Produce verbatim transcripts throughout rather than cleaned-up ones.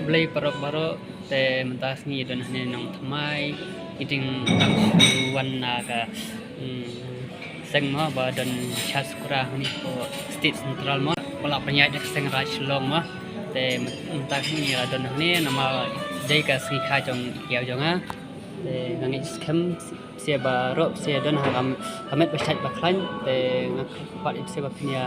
Blei paralok baroh, te mynta sngi don hangne nongthymmai, ngi dang dang shu wan na ka, mm, seng mo ba don Shasukra hangne ko State Central mo, ba la pynïaid da ka seng Raij Shillong mo. Te mynta sngi la don hangne namar dei ka sngi kha jong i kiaw jong nga. Te nga ngeit skhem phi baroh phi don ha ka met ba shait ba khlaiñ, te nga kyrpad ïa phi ba phin ïa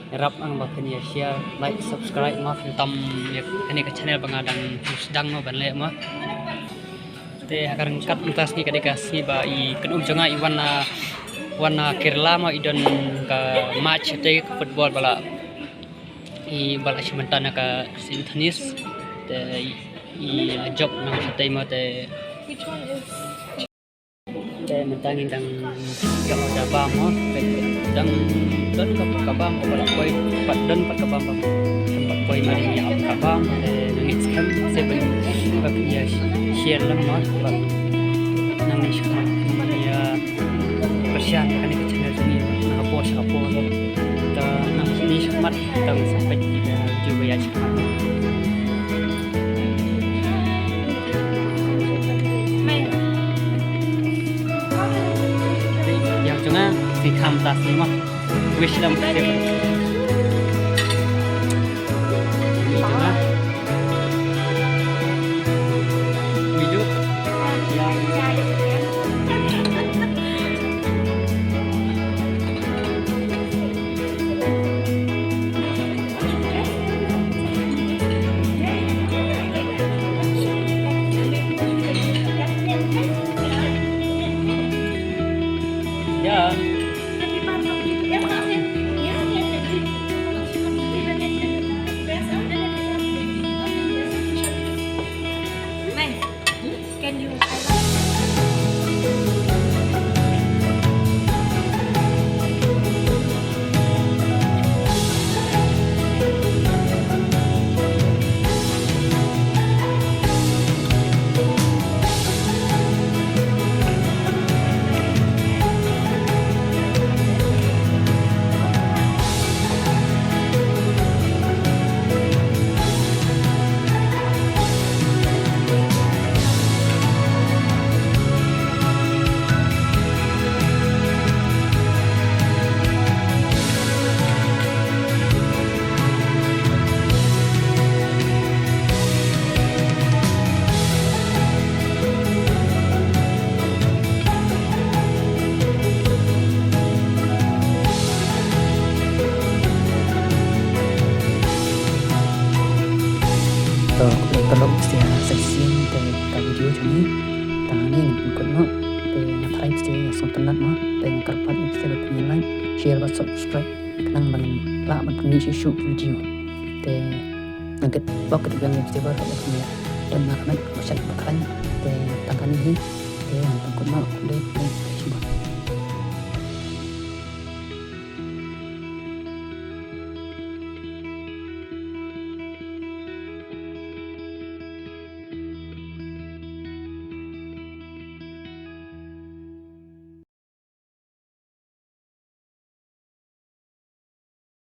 rap ang ba phin ïa share, like, subscribe mo, phin tam ïa kane ka channel ba nga dang sdang mo ban leh mo. Te ha ka ryngkat mynta sngi ka dei ka sngi ba i kynum jong nga i wan na, wan na Kerala mo, i don ka match te ka football ba la, i ba la shim bynta na ka Saint Anthony's. Te i, i la jop na ka te mo te. Te mynta ngi dang dang da bam mo, te dang don ka, ka bam ka ba la poi, pat don pat ka bam ba. Pat poi ma dang ïa ka bam, te ngi ngeit skhem se ban ba ïa share lang mo, ba nang ni shkma ïa pyrshah kane ka channel jong ngi na ka por sha ka por. Te nang ni shkmat tang sa peit ïa ka video ba ïa shkmat. Yang jong nga si kham tas ni mah. Wish lam. Yang jong nga. Video. To, paralok, sa shisien te ka video jong ngi tang hangne ngan pynkut noh. Te nga tharai phi sngewtynnat mo, te nga kyrpad ïa phi ba phin like, share bad subscribe khnang ba ngin lah ban pynmih shuh shuh video. Te nga kyrpad ïa phi ba phin don na ka met ba shait ba khlaiñ. Te tang kane hi, te ngan pynkut noh. Khublei.